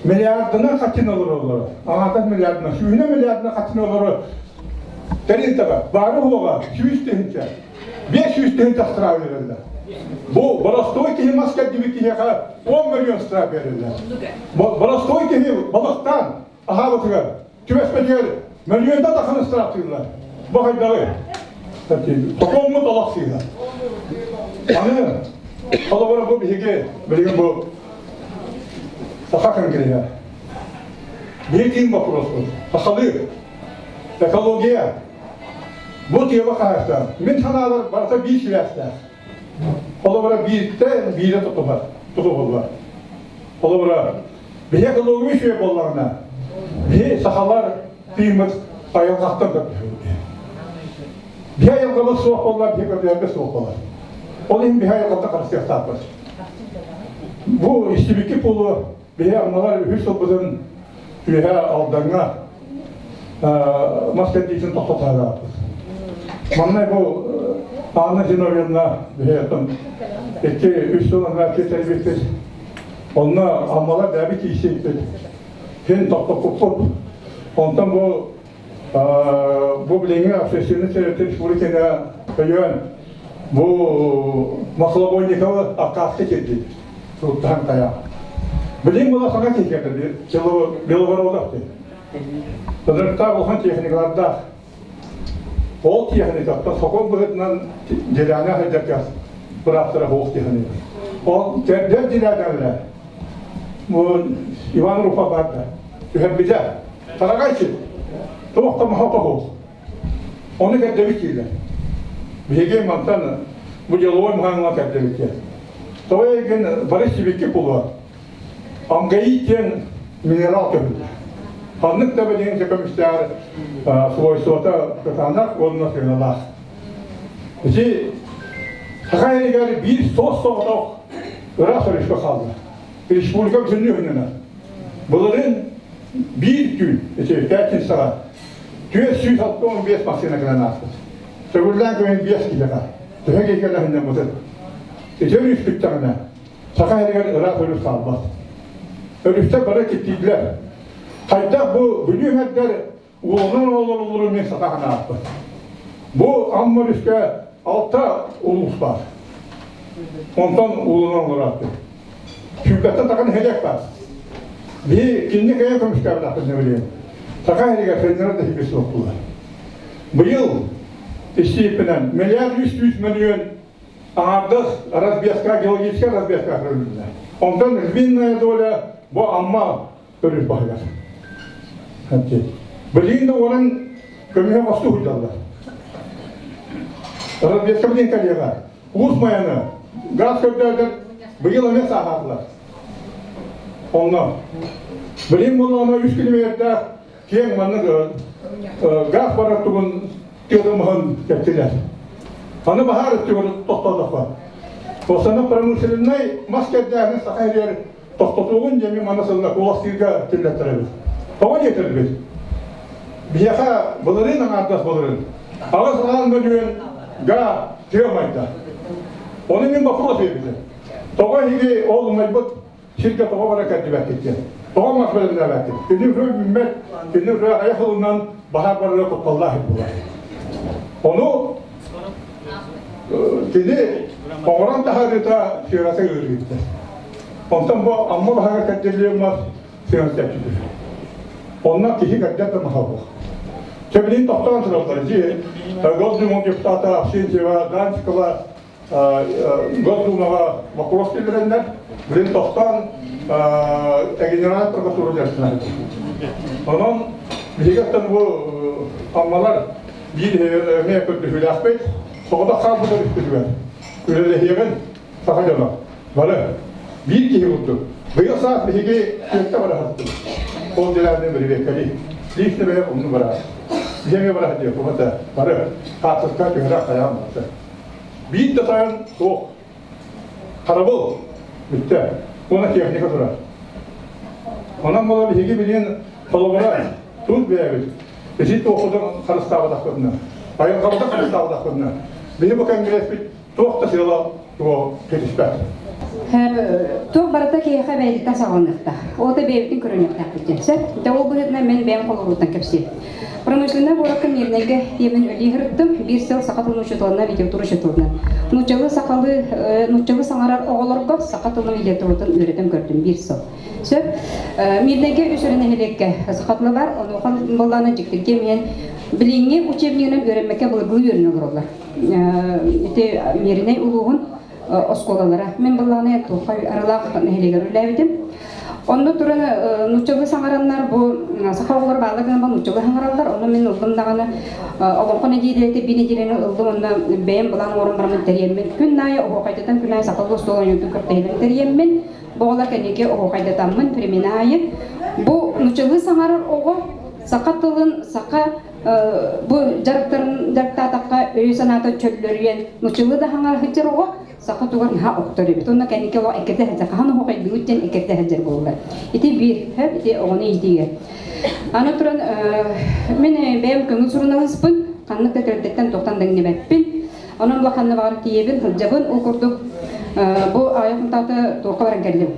Миллиардынан хаччын олороллоро. Аҥаардас миллиардынан, сүүнэ миллиардынан хаччын олорор тэрилтэҕэ баары-суоҕа 100 000, 500 000 штраф биэрэллэр. Бу боростуой киһи мас кэрдибит киһиэхэ 10 миллион штраф биэрэллэр. Боростуой киһи балыктаан аһаабытыгар, түбэспэтигэр мөлүйүөнтэн тахсан ыстырааптыыллар. Бу хайдаҕый? Сокуоммут олох сыыһа. Аны, холобура бу биһиги билигин бу Саха конгреһа. Биир тиин боппуруоспут. Сахалыы. Экология. Бу тыаба хаһаайыстыба. Мин санаабар барыта биир сибээстээх. Холобура бииртэ биирэ тутуһар, тутуһуллар. Холобура биһи экология үчүгэй буоллаҕына, биһи сахалар тыыммыт айылҕаттан көрдөһөбүт. Биһи айылҕабыт суох буоллар, биһи көрдөһөргө суох буолар. Ол иһин биһи айылҕаттан харыстыахтаахпыт. Бу истибикки буолуо, биһи аммалар үһүс сылбытын үөһэ Алдаҥҥа мас кэрдиитин тохтотоору Манна бу Анна Зиновьевна биһиэхтэн 2-3 сыл анараа тэрийбиппит. Онно Аммалар бэйэбит киирсибиппит. Син тохтоппуппут. Онтон бу бу билиҥҥи общественный совет республиканы өйөөн бу Маслобойниковы аккааска кирдит. Сууттаһан тайаах. Билиҥ була саҥа киһи Белогородов диэн. Ынырыктаах улахан техникалардаах. Ол техникаттан сокуон быһыытынан дьирээнэ сылдьар быраактара суох техника. Ол кэрдэр дьирээнэлэр бу Иван Руфа барда. Түһэрбитэ. Тараҕай сир. Туох да маһа тоһуох. Ону кэрдэбит дииллэр. Биһиги мантан бу деловой маһаҥҥа кэрдэбит диэн. Тоҕо эйигин бары сибикки буолуо. Амгаит диэн минерал көмүллэр. Ханнык да билигин көмүстээр свойствота кытаанах уонна сыаналаах. Ити Саха сиригэр биир суос-соҕотох ыраас өрүскэ хаалла. Республика бүтүннүү үһүнүнэн. Былырыын биир түүн, ити пятницаҕа 465 массыына кэлэн ааспыт. Төгүллээн көһүн биэс киһиэхэ. Төһө киһи кэлэһиннэммытын. Ити өрүс бүттэҕинэ, Саха сиригэр ыраах өрүс хаалбат. Өрүстэр бары киттииллэр. Хайдах бу Бүлүү эҥэрдэр уолунан олороллорун мин саха санааппын. Бу Амма өрүскэ алта улуус баар. Онтон уулунан олорооччу. Сүүрбэттэн тахан нэһилиэк баар. Биһи кинини кэйэн көмүскээбэтэхпит нэбилиэн. Саха сиригэр сынньанар да сирбит суох буолар. Быйыл истииппинэн миллиард 300 мөлүйүөн аҥаардас разведка, геологическай разведка көрүлүннэ. Онтон львиная доля бу Амма өрүс баһыгар. Билигин да уоран көмүһэ хостуу сылдьаллар. Разведка билин кэлиэҕэ. Уус Майаны газ көрдөөтөр быйыл эмиэ сааһаатылар. Онно билин буоллаҕына үс километрдаах киэҥ маннык газ барар тугун тыатымаһын кэптилэр. Аны баһаар өттүгэр тохтоотоххо. Осана промышленнай мас кэрдээһин саха сиригэр тохтотуоҕун диэми маны сылла куоластыырга киллэттэрэбит. Тоҕо диэтэрбит? Биһиэхэ былырыын аҥаардас былырыын 80 мөлүйүөн га тыа умайда. Ону мин боппуруос биэрбитим. Тоҕо эһиги ол умайбыт сиргэ тоҕо бара кэрдибэккит диэн. Тоҕо мас бэлэмнээбэккит? Кини уже үүммэт, кини уже айах ылынан баһаар барара кутталлаах буолар. Ону кини оҥорон таһаарыыта сыаната ыарыйда. Онтон бу Амма баһаҕа кэрдиллиэн мас сыана чэпчэтир. Онно киһи кэрдэр да маһа буох. Чэ билин тохтоон тураллар. Дьи Госдума депутата Авсентьева, Данчикова Госдумаҕа вопрос киллэрэннэр, билин тохтоон генеральный прокуратура дьарыктанар. Онон биһиги оттон бу Аммалар биир эмиэ көрдөһүүлээхпит, соҕотох хаалбыт өрүспүтүгэр үлэлэһиэҕин саха дьоно бары биир киһи курдук. Быйыл саас биһиги түөртэ бара сырыттыбыт. Ол дьэлээдин бэрэбиэркэлии. Лично бэйэм оннук бараа. Биһи эмиэ бара сылдьыахпыт да бары хаартыска түһэрэ хайаан барда. Биир да тайан суох. Харабыл бүттэ. Уонна техника турар. Онон буола биһиги билигин холобура тут бэйэбит. Ити туохпутун харыстаабатахпытына, айылҕабытын харыстаабатахпытына, биһи бу кэнгириэспит туох да сыала. Туох кэлиспэт. Туох барыта киһиэхэ бэйэтиттэн саҕаланыахтаах. Ол да бэйэбитин көрүнүөхтээхпит диэн сөп. Дьэ ол быһыытынан мин бэйэм холобуруттан кэпсиэм. Промышленнай куоракка Мирнэйгэ тиэмэн үлэлии сырыттым. Биир сыл саха тылын учууталынан, литература учууталынан. Нууччалыы сахалыы, нууччалыы саҥарар оҕолорго саха тылын литературатын үөрэтэн көрдүм биир сыл. Сөп. Мирнэйгэ үс эрэ нэһилиэккэ саха тыла бар. Онуоха былаана дьиктиргэ миэн билиҥҥи учебнигынан үөрэммэккэ былыргылыы үөрэнэ олороллор. Ити Мииринэй улууһун оскуолалара. Мин былааны туохха Арылаах нэһилиэгэр үлэлээбитим. Онно туран нууччалыы саҥараннар бу саха оҕолоро бааллар гынан нууччалыы саҥараллар. Онно мин ыллым даҕаны олоҥхо нэдиэлэтэ биир нэдиэлэни ыллым онно бэйэм былаан оҥорон бараммын тэрийэммин күн аайы оһуохайдатан күн аайы сахалыы остуол оонньуутун көрдөһүнэн тэрийэммин бу оҕолор кэнники оһуохайдатаммын времена аайы бу нууччалыы саҥарар оҕо саха тылын саха бу дьарыктарын дьарыктаатахха өйө-санаата чөллөрүйэн нуччалыы да хаҥара сылдьар оҕо саха тугар наһаа охтор эбит уонна кэнники олох эккирдэ сылдьар хаһан оһуохайдыыбыт диэн эккирдэ сылдьар буоллар ити биир хөп ити оҕону иитиигэ аны туран мин бэйэм көҥүл суруналыыспын ханнык да төрүттэн туохтан да иҥнибэппин Онон улаханна баҕар тиийэбин, сылдьабын. Ол курдук бу аҕыйах хонтоото туохха баран кэллим.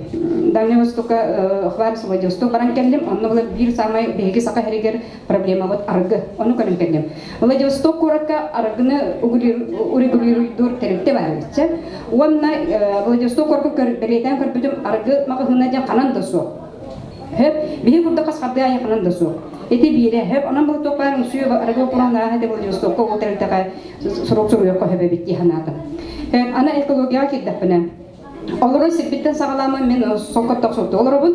Дальний Востокка Хварс Владивосток баран кэллим. Онно была биир самай биһиги саха сиригэр проблемабыт арыгы. Ону көрөн кэллим. Владивосток куоракка арыгыны урегулируйдуур тэрилтэ баар эбитчэ. Уонна Владивосток куоракка бэлиэтээн көрбүтүм арыгы маҕаһыына диэн ханан да суох. Хөп, биһи курдук хас хардыы айахынан да суох. Ити биирэ, хөп, онон бұл туохпаар үҥсүү арыгы оппураан ааһа де Владивостокка ол тэрилтэҕэ сурук суруйуохха сөп эбит дии санаатым. Аны экологияҕа киирдэхпинэ, олорон сирбиттэн саҕалааммын мин солкоттох сурукту олоробун.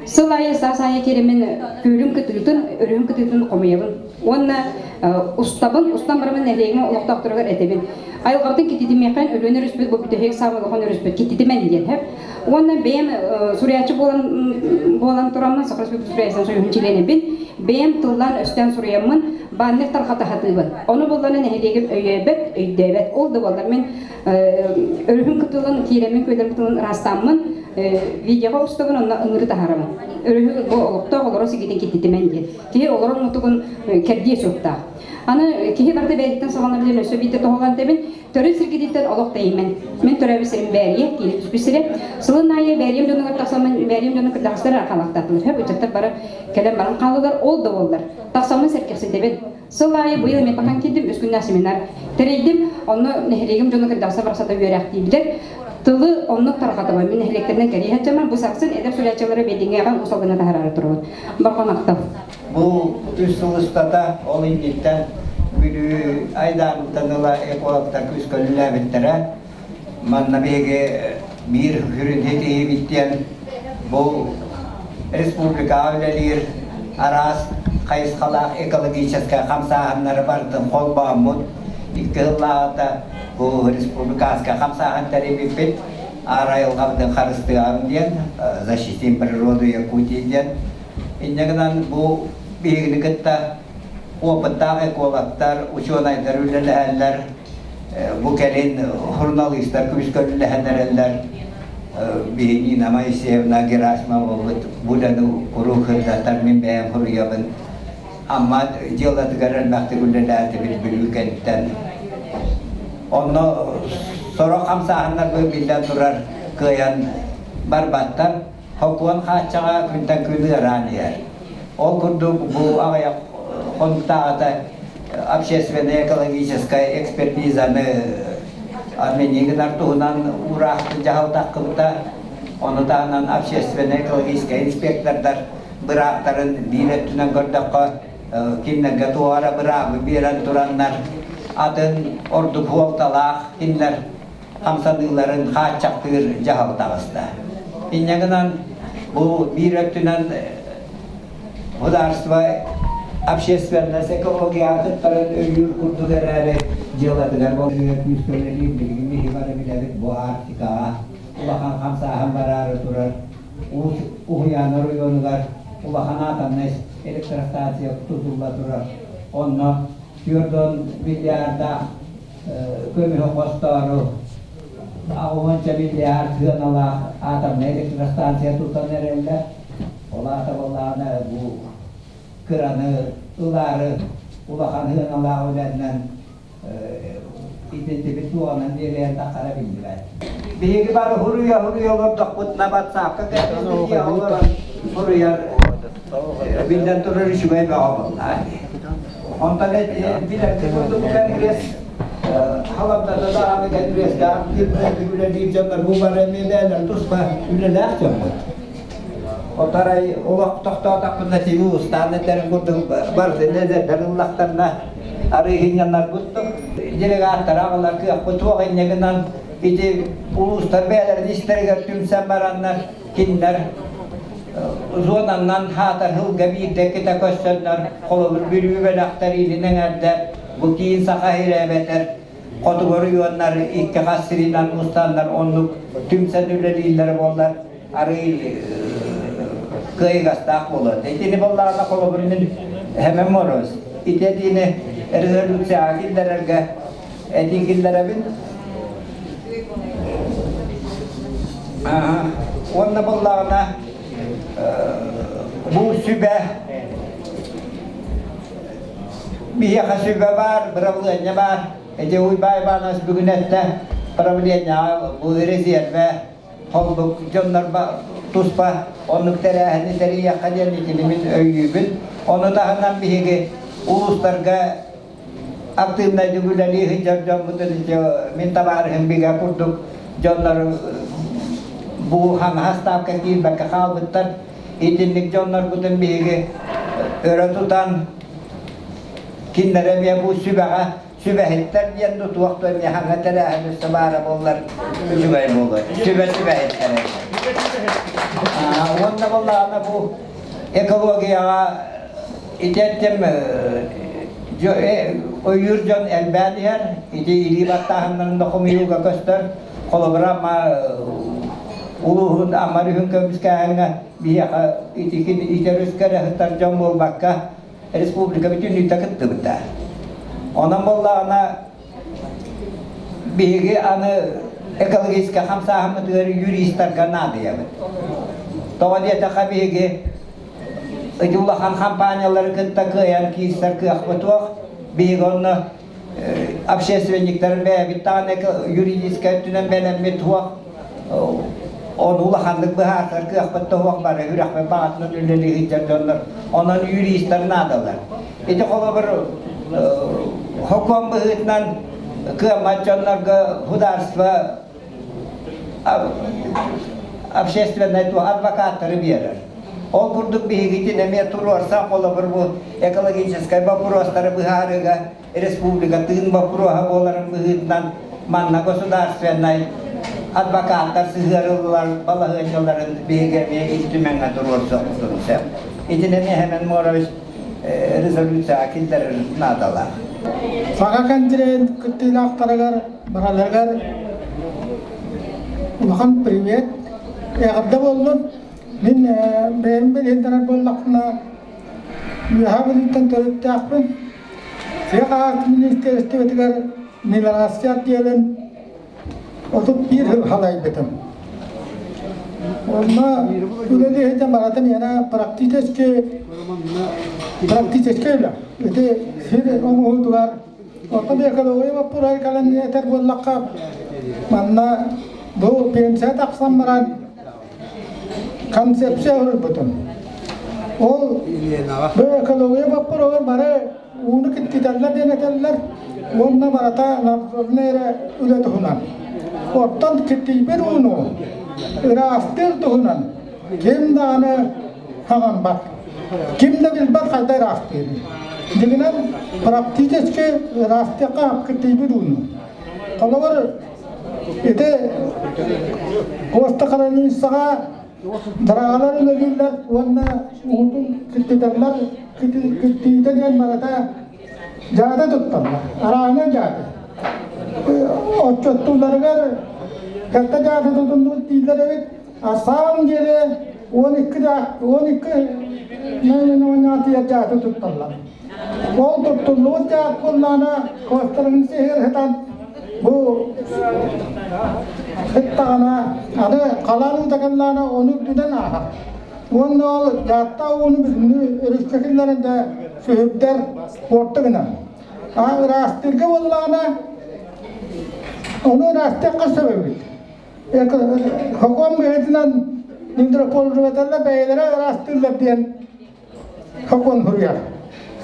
Сыл аайы саас аайы киирэммин күөлүм кытыытын, өрүһүм кытыытын хомуйабын. Уонна устабын, устан бараммын нэһилиэгим олохтоохторугар этэбин. Айылҕабытын кититимиэххин Өлүөнэ өрүспүт бу бүтэһик саамай улахан өрүспүт кититимэн диэн сөп. Уонна бэйэм суруйааччы буолан буолан тураммын Саха Республикатын суруйааччытын союһун чилиэнэбин. Бэйэм тыллаан-өстөөн суруйаммын баннер тарҕата сатыыбын. Ону буллана нэһилиэгим өйөөбөт, өйдөөбөт. Ол да буоллар мин өрүһүм кытылын, киирэммин күөллэрим кытылын ыраастааммын видеоҕа устабын, онно ыҥыры таһаарабын. Өрүһү бу олохтоох олоро сигитин киттитимэн диэн. Киһи олорор мутугун кэрдиэ суохтаах. Аны киһи барыта бэйэтиттэн саҕаланар диэн өссө биирдэ тоһоҕолоон этэбин. Төрүт сиргититтэн олох тэйимэн. Мин төрөөбүт сирим Бээрийэ, киирэ түспүт сирэ. Сылын аайы Бээрийэм дьонугар тахсаммын, Бээрийэм дьоно кырдьаҕастар архалаахтаатылар. Хөп, ыччаттар бары кэлэн баран хааллылар, ол да буоллар. Тахсаммын сэргэхситэбин. Сыл аайы быйыл эмиэ тахсан киирдим, үс күннээх семинар тэрийдим. Онно нэһилиэгим дьоно кырдьаҕастар барахсата үөрээхтииллэр. Тылы оннук тарҕатабын. Мин нэһилиэктэринэн кэрийэ сылдьаммын, бу сарсын эдэр суруйааччылары Бэйдиҥҥээҕэ уус алгына таһараары турабын. Барҕа махтал. Бу үс сыл устата ол инниттэн Бүлүү айдааныттан ыла экологтар күүскэ үлэлээбиттэрэ. Манна биһиги биир сүрүн ситиһиибит диэн бу республикаҕа үлэлиир араас хайысхалаах экологическай хамсааһыннары барытын холбооммут 2 сыллааҕыта бу республиканскай хамсааһын тэрийбиппит. Аар айылҕабытын харыстыаҕыҥ диэн «Защитим природу Якутии» диэн Инньэ гынан бу биһигини кытта опыттаах экологтар, учуонайдар үлэлэһэллэр, бу кэлин суруналыыстар күүскэ үлэлэһэн эрэллэр. Биһи Нина Моисеевна Герасимова буолбут бу үлэни куруук сырдатар, мин бэйэм суруйабын. Амма дьыалатыгар элбэхтик үлэлээтибит Бүлүү кэнниттэн. Онно сорох хамсааһыннар биллэн турар кыайан барбаттар. Сокуон хааччаҕа күнтэн күн ыараан иһэр. Ол курдук бу аҕыйах хонуктааҕыта общественнай экологическай экспертизаны отменить гынар туһунан уураахты дьаһал таххыбыта. Ону таһынан общественнай экологическай инспектордар бырааптарын биир өттүнэн көрдөххө кинилэргэ туох эрэ быраабы биэрэн тураннар атын ордук суолталаах кинилэр хамсаныыларын хааччахтыыр дьаһал таҕыста. Инньэ гынан бу биир өттүнэн государство общественность экологияҕа кыттарын өйүүр курдук эрээри дьыалатыгар күүскэ үлэлиир билигин биһиги бары билэбит бу Арктикаҕа улахан хамсааһын бараары турар Уһуйаан оройуонугар улахан атомнай электростанция тутулла турар. Онно 4 миллиардаах көмүһү хостоору 60 миллиард сыаналаах атомнай электростанция тутан эрэллэр. Ол аата буоллаҕына бу кыраны ылаары улахан сыаналаах үлэннэн. Итинтибит туоҕунан биэриэн тахсара биллибэт. Биһиги бары хуруйа-хуруйа олордохпутуна батсаапка кэлбит олорон суруйар биллэн турар үчүгэй бөҕө буолла. Онтон билэргит курдук конгресс халамтата даҕаны конгресстаах үлэлиир дьоннор бу бары эмиэ бэйэлэрин туспа үлэлээх дьоммут. Отарай олох тохтоотохпуна сиби устаан этэрин курдук барытын эдэрдэр ыллахтарына арыыһынньанарбыт делегаттары аҕалар кыахпыт суох инньэ гынан ити улуустар бэйэлэрин истэригэр түмсэн бараннар кинилэр зонаннан хаатар сылга биирдэ иккитэ көрсөннөр холобур Бүлүү бөлөхтөр илин эҥэрдэр бу киин Саха сирэ эбэтэр хотугу оройуоннар икки хас сиринэн мустаннар оннук түмсэн үлэлииллэрэ буоллар арыый кыайыгастаах буолуо. Итини буоллаҕына холобур мин Хэмэн Мороз ити этиини резолюцияҕа киллэрэргэ этии киллэрэбин. Уонна буоллаҕына бу сүбэ биһиэхэ сүбэ баар, бырабылыанньа баар. Ити Уйбаан Иванович бүгүн эттэ правлениеҕа бу резервэ холбук дьоннор туспа оннук тэрээһини тэрийиэххэ диэн итини мин өйүүбүн. Ону таһынан биһиги улуустарга актыыбынайдык үлэлии сылдьар дьоммутун ити мин табаарыһым бигэ курдук дьоннор бу хаҥас ставка киирбэккэ хаалбыттар. Итинник дьоннорбутун биһиги өрө тутан кинилэри эмиэ бу сүбэҕэ сүбэһиттэр диэн тутуох да эмиэ хаҥа тэрээһин өссө баара буоллар үчүгэй буолуо. Сүбэ сүбэһиттэрэ. Уонна буоллаҕына бу экологияҕа ити эттим өйүүр дьон элбээн иһэр. Ити илии баттааһыннарын да хомуйууга көстөр. Холобура Амма улууһун Амма өрүһүн көмүскээһиҥҥэ биһиэхэ итикин ити өрүскэ эрэ сытар дьон буолбакка республика бүтүннүүтэ кыттыбыта. Онон буоллаҕына биһиги аны экологическай хамсааһыммытыгар юристарга наадыйабыт. Тоҕо диэтэххэ биһиги ити улахан компаниялары кытта кыайан киирсэр кыахпыт суох. Биһиги онно общественниктары бэйэбит даҕаны юридическай өттүнэн бэлэммит суох. Ону улаханнык быһаарсар кыахпыт да суох бары үрэхпит баҕатынан үлэлии сылдьар дьоннор. Онон юристар наадалар. Ити холобур сокуон быһыытынан кыаммат дьоннорго государство общественнай адвокаттары биэрэр. Ол курдук биһигитин эмиэ туруорсан холобур бу экологическай боппуруостары быһаарыыга республика тыын боппуруоһа буоларын быһыытынан манна государственнай адвокаттар сыһыарыллар балаһыанньаларын биһиги эмиэ Ил Түмэҥҥэ туруорсуохпутун сөп. Итини эмиэ Хэмэн Морович резолюцияҕа киллэрэр наадалаах. Саха континент кыттыылаахтарыгар бараларыгар улахан привет эҕэрдэ буоллун. Мин бэйэм билиһиннэрэр буоллахпына, Үөһээ Бүлүүттэн төрүттээхпин. Тыа хаһаайыстыбатын министиэристибэтигэр мелиорация отделын 31 сыл салайбытым. Онно үлэлии сылдьан барытын иэнэ практически практически үлэ. Ити сир оҥоһуутугар оттон экология боппуруоһа кэлэн этэр буоллахха манна бу пенсия тахсан баран концепция оҥорбутум. Ол бу экология боппуруоһугар бары ууну киттитэллэр диэн этэллэр уонна барыта надзорнай эрэ үлэ туһунан. Оттон киттийбит ууну ыраастыыр туһунан ким даҕаны хаҕаммат. Ким да билбэт хайда ыраастыырын. Дьиҥинэн практически ыраастыахха киттийбит ууну. Холобур, ити Куоста-Караницаҕа драгалар үлэлииллэр уонна уутун киттитэллэр, киттиитэ диэн барыта дьаата тутталлар, арааһынай дьааты. Отчуттууларыгар кэлтэ дьааты тутуннубут дииллэр эбит, а самом деле 12 12 наименованиятыгар дьааты тутталлар. Ол туттуллубут дьаат буоллаҕына, куостарын сиһигэр сытан бу сыттаҕына, аны халаан уута кэллэҕинэ ону үрдүнэн ааһар. Уонна ол дьааттаах ууну бүтүннүү өрүскэ киллэрэн да сүһүрдэр куорта гынан. А ыраастыырга буоллаҕына, Ону ыраастыахха сөп эбит. Сокуон быһыытынан недропользователлэр бэйэлэрэ ыраастыыллар диэн сокуон суруйар.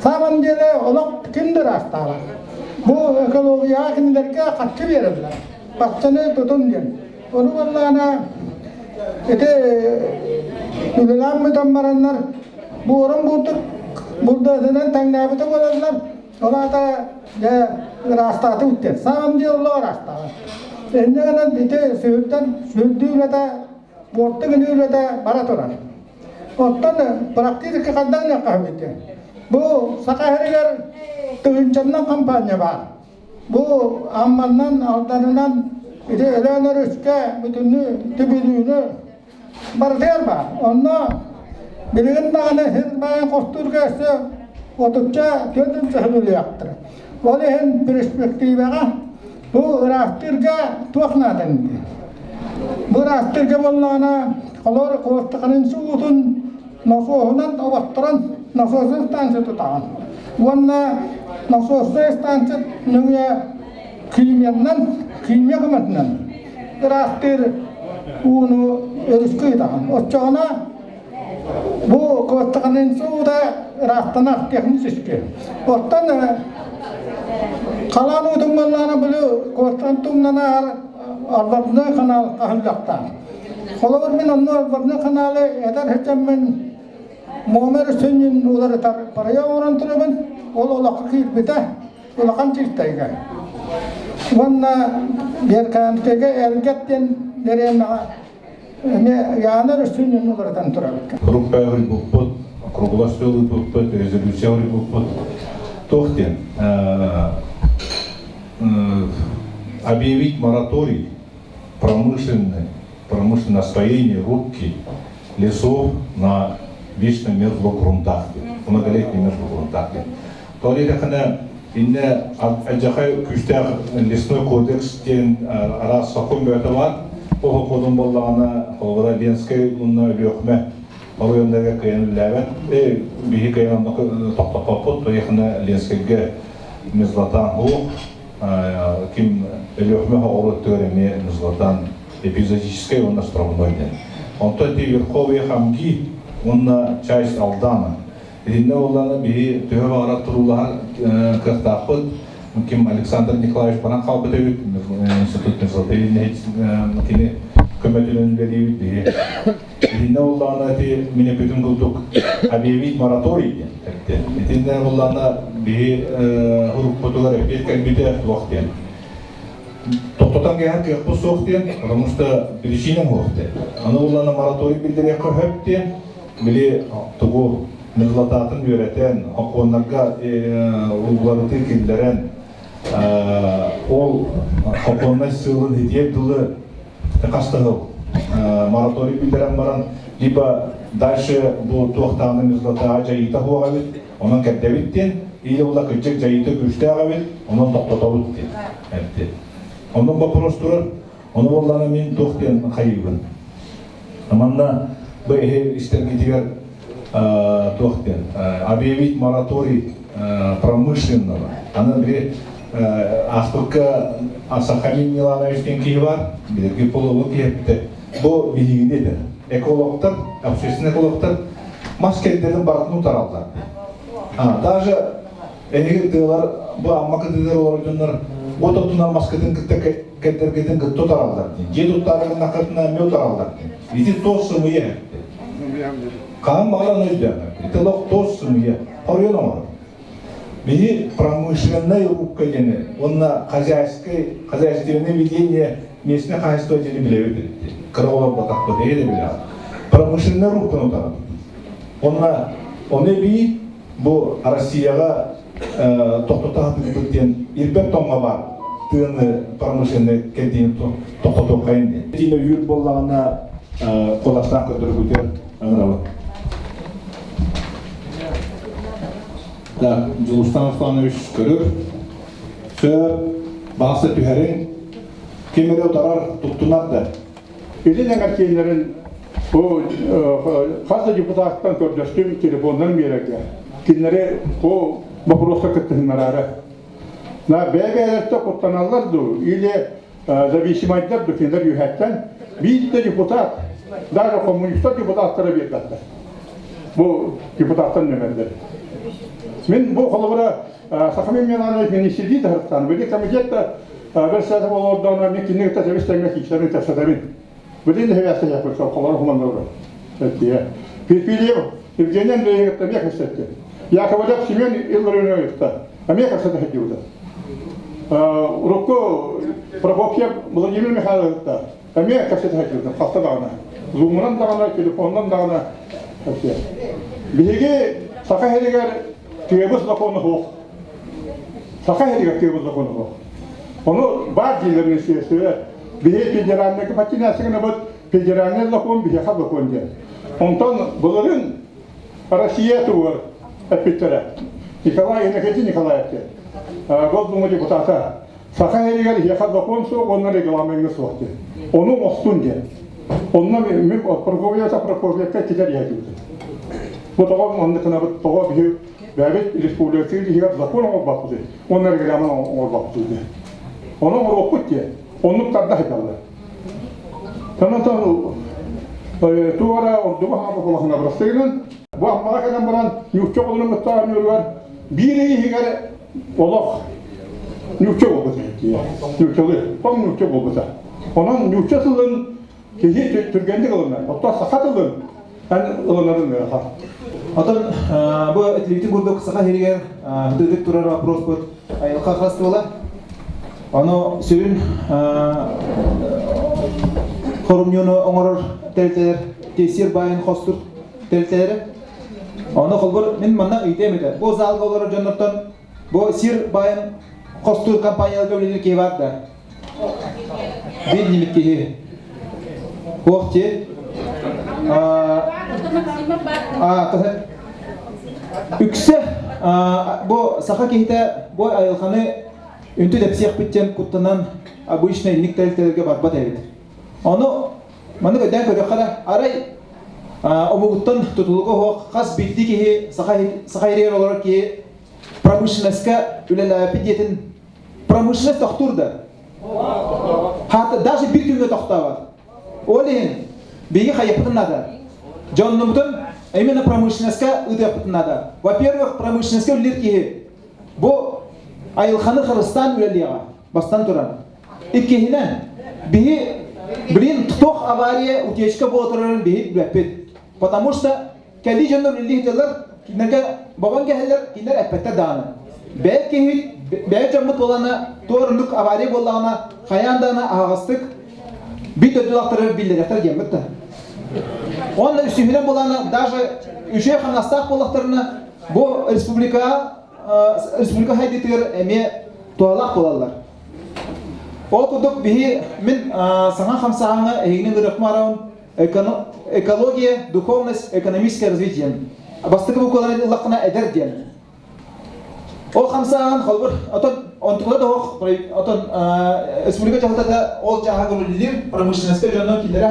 Самом деле олох ким да ыраастаабат. Бу экологияҕа кинилэргэ харчы биэрэллэр. Баччаны тутун диэн. Ону буоллаҕына ити үлэлээн бүтэн бараннар буорун бултук булдуотунан тэҥнээбитэ буолаллар. Ол аата дьэ ыраастаатыбыт диэн. Самом деле олох ыраастаабат. Инньэ гынан ити сүһүрдэн сүһүрдүү үлэтэ, буорту гыныы үлэтэ бара турар. Оттон практически хайдах гыныахха сөбүй Бу Саха сиригэр тыһыынчаннан компания баар. Бу Амманнан, Алданынан ити Өлөөн өрүскэ бүтүннүү Түбүлүүнү барытыгар баар. Онно билигин даҕаны сир баайын хостуурга өссө отучча 400 сыл үлэлиэхтэрэ. Ол иһин перспективаҕа бу ыраастыырга туох нааданы диэн. Бу ыраастыырга буоллаҕына, холор куостаханын суутун носуоһунан оботторон насосный станция тутаҕын. Уонна насосная станция нөҥүө химиянан, химия көмөтүнэн ыраастыыр ууну өрүскэ ыытаҕын. Оччоҕуна бу куостаханын суута ыраастанар технически. Оттон халаан уутун буоллаҕына били куостан тумнанаар Арбатной канал хаһыллахтаах. Холобур мин онно Арбатной каналы эдэр сылдьаммын Муомер сүнньүн уларытар барыйа оҥорон турабын. Ол олоххо киирбитэ улахан чыыстайга. Уонна Берканскайга Элгет диэн дэриэбинэҕэ эмиэ Яна сүнньүн уларытан турабыт. Группа ыйбыппыт, круглостой ыйбыппыт, резолюция ыйбыппыт. Туох диэн объявить мораторий промышленный, промышленное освоение рубки лесов на вечно мерзлых грунтах, многолетний мерзлых грунтах. То диэтэххинэ, иннэ алдьархай күүстээх лесной кодекс диэн араас сокуон бөҕөтө баар. Ол сокуонун буоллаҕына, холобура Ленскэй уонна Өлүөхүмэ оройуоннарыгар кыайан үлэлээбэт. Биһи кыайан онно тохтоппоппут, то Ленскэйгэ мерзлотан суох. Ким Өлүөхүмэ хоҕуруот өттүгэр эмиэ мерзлотан эпизодическай уонна островной диэн. Онтон ити Верховье Хамги уонна часть Алдана. Итиннэ буоллаҕына биһи төһө баҕарар туруулаһар кыахтаахпыт. Ким Александр Николаевич баран хаалбыт эбит, институт мерзлоты кини көмөтүнэн үлэлиибит биһи. Итиннэ буоллаҕына ити мин эппитим курдук объявить мораторий диэн эттэ. Итиннэ буоллаҕына биһи уруккутугар эппиэт кэлбитэ туох диэн. Тохтотон кэһэн кыахпыт суох диэн, потому что причина суох диэн. Аны буоллаҕына мораторий биллэриэххэ сөп диэн, били тугу мерзлотатын үөрэтэн, сокуоннарга уларытыы киллэрэн, ол сокуоннай сыалын итиэр дылы хас да сыл мораторий биллэрэн баран, либо дальше бу туохтааҕы мерзлотаҕа дьайыыта суох эбит, онон кэрдэбит диэн, или була кырдьык дьайыыта күүстээх эбит, онон тохтотобут диэн этти. Онон вопрос турар, ону буоллаҕына мин туох диэн хайыыбын. Манна бу эһи истэргитигэр туох диэн объявить мораторий промышленного. Аны били ааспыкка Сахалин Миланович диэн киһи бар, билэрги полуобу киһи Бу биһигини этэр. Экологтар, общественный экологтар мас кэрдэрин барытын утараллар. Даже эһиги тыалар бу Амма кытыытыгар олорор дьоннор от отунан маскытын кытта кэрдэргитин кытта утараллар диэн. Дьиэ туттаары гыннаххытына эмиэ утараллар диэн. Ити туос сымыйа. Хаһан баҕаран өйдөөн. Ити олох туос сымыйа. Хоруйан оҥорор. Биһи промышленнай рубка диэни уонна хозяйскай, хозяйственное ведение местное хозяйство диэни билэбит. Кыра олорботахпыт, эһи да билэҕит. Промышленнай рубканы утарабыт. Онно ону эбии бу Россияҕа тохтото сатыырбыт диэн ирбэт тоҥҥо баар тыаны промышленнай кэрдиини тохтотуоххайын диэн. Тиинэ үүр буоллаҕына куоластаан көрдөргүтүгэр ыҥырабыт. Так, Дьулустан Русланович көрөр. Сөп, бааса түһэриҥ. Ким эрэ утарар, туттунар да. Илин эҥэр кииннэрин бу хас да депутаттан көрдөстүм телефоннарын биэрэргэ. Кинилэри бу боппуруоска кыттыһыннараары. На бэйэ-бэйэлэртэн куттаналлар дуу или Зависимайдар документар үөһэттэн биир да депутат, даже коммунистар депутаттара биэрбэттэр. Бу депутаттар нөмердер. Мин бу холобура Сахамин Миланович министрдии таһырттан, били комитет председатель олордоона мен кинини кытта тэбис тэҥҥэ киирсэбин кэпсэтэбин. Билин да хэвээстэһиэхпит холоро хуманнары. Перфильев Евгений Андреевич эмиэ кэпсэтти. Яковлев Семен Илларионович эмиэ кэпсэтэ сылдьыбыта. Урукку Прокопьев Владимир Михайлович эмиэ кэпсэтэ сылдьыбыта хаста даҕаны. Зумунан даҕаны, телефонунан даҕаны кэпсиэ. Биһиги Саха сиригэр тыабыс закону суох. Саха сиригэр тыабыс закону суох. Ону баар дииллэр министерство. Биһиги федеральнайга подчиняться гынабыт, федеральный закон биһиэхэ закон диэн. Онтон былырыын Россия тугар эппиттэрэ. Николай Иннокентий Николаев диэн. Госдума депутата. Саха сиригэр иһиэхэ закон суох уонна регламеҥҥа суох диэн. Ону оҥостун диэн. Онно мин Прокопьевта Прокопьевка китер иһэтибит. Бу тоҕо оннук гынабыт, тоҕо биһи бэйэбит республикатын иһигэр закон оҥорбоппут уонна регламент оҥорбоппут диэн. Ону оҥоруохпут диэн. Оннук тарда сылдьаллар. Онон туора ордугу хаҥа булахына бырастыгынан бу Аммаҕа кэлэн баран ньуучча оҕолорун кытта оонньууругар биир ый иһигэр олох ньуучча буолбута. Ньууччалыы, тоҥ ньуучча буолбута. Онон ньуучча тылын киһи түргэнник ылынар. Оттон саха тылын эн ылынарын ыарахан. Отон бу этилибитин курдук саха сиригэр ытыытык турар вопроспут айылҕа хас тыла. Ону сүрүн хорумньуну оҥорор тэрилтэлэр тиэсир баайын хостур тэрилтэлэрэ. Ону холбор мин манна ыйытыам этэ. Бу залга олорор дьоннортон бу сир баайын хостуур компанияларга үлэлиир киһи бар да? Биир нимит киһи. Туох ти? Үксэ бу саха киһитэ бу айылҕаны үнтү тэпсиэхпит диэн куттанан обычно инник тэрилтэлэргэ барбат эбит. Ону маннык өйдөөн көрүөххэ да, арай омугуттан тутулуга суох хас биирдии киһи саха саха ириэр олорор киһи промышленностька үлэлээбит диэтин Промышленность тохтуур да? Хата даже биир күҥҥэ тохтообот. Ол иһин биһиги хайыахпытын наада. Дьоннубутун именно промышленностька ыытыахпытын наада. Во-первых, промышленностька үлэлиир киһи бу айылҕаны харыстаан үлэлиэҕэ, бастан туран. Иккиһинэн, биһи блин, туох авария, утечка буола турарын биһи билбэппит. Потому что Кэлии дьоннор үлэлии сылдьаллар, кинилэргэ бобон кэһэллэр, кинилэр эппэттэр даҕаны. Бэйэ киһи, бэйэ дьоммут буолана, туоруннук авария буоллаҕына, хайаан даҕаны аһаҕастык биир дойдулаахтары биллэриэхтэр диэммит да. Уонна үсүһүнэн буолана, даже үчүгэй хамнастаах буоллахтарына, бу республика республика хайдыытыгар эмиэ туһалаах буолаллар. Ол курдук биһи мин саҥа хамсааһыҥҥа эһигини ыҥырыахпын арабын Экология, духовность, экономическое развитие. Бастакы букваларын ыллаххына эдэр диэн. Ол хамсааһын холбур отон онтукула да отон республика дьаһалтата ол дьаһагын үлэлиир промышленностька дьонно киллэрэ.